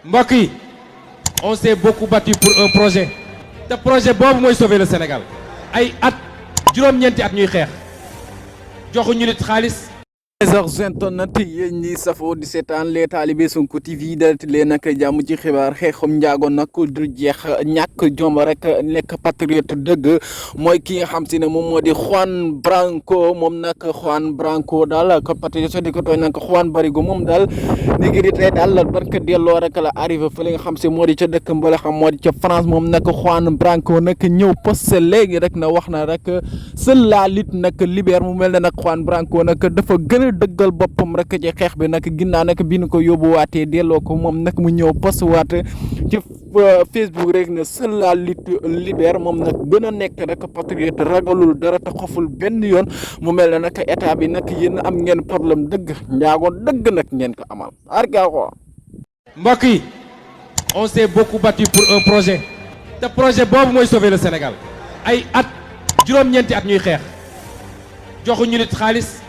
mbokk yi on s'est beaucoup battu pour un projet te projet boobu mooy sauver le Sénégal ay at juróom-ñeenti at ñuy xeex joxuñu nit xaalis. internet yéen ñi safoo di seetaan les talibé Sonko TV dalati leen nag jàmm ci xibaar xeexum njaago nag du jeex ñàkk jom rek nekk patriote dëgg mooy ki nga xam si ne moom moo di Juan Branco moom nag Juan Branco daal ko patriote di ko tooñ nag Juan Barigo moom daal léegi di tey daal barka delloo rek la arrivé fa li nga xam si moo di ca dëkk mbala xam moo di ca France moom nag Juan Branco nag ñëw posté léegi rek na wax na rek seule la lutte nag libère mu mel ne nag Juan Branco nag dafa gën a dëggal boppam rek ci xeex bi nag ginnaaw nag bi ñu ko yóbbuwaatee delloo ko moom nag mu ñëw post waat ci Facebook rek ne seule la lutte libère moom nag gën a nekk rek patriote ragalul dara te xoful benn yoon mu mel ne nag état bi nag yéen am ngeen problème dëgg njaago dëgg nag ngeen ko amal argao mbokk yi on s'est beaucoup battu pour un projet te projet boobu mooy sauver le Sénégal ay at juróom-ñeenti at ñuy xeex joxuñu nit xaalis